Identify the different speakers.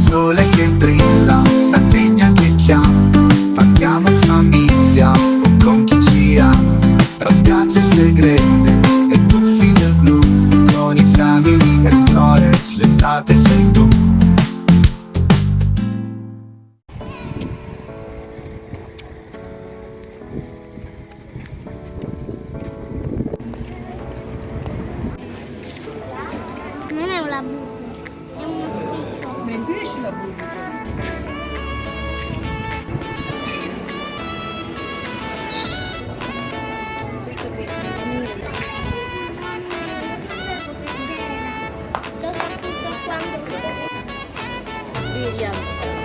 Speaker 1: Sole che brilla, Sardegna che chiama, partiamo in famiglia o con chi ci ama, tra spiagge segrete e tuffi nel blu, con i Family Explorers l'estate sei tu.
Speaker 2: Non è un labubu, è uno schifo.
Speaker 3: Mentre esce la bubu.
Speaker 2: L'ho saputo quando...
Speaker 4: Miriam.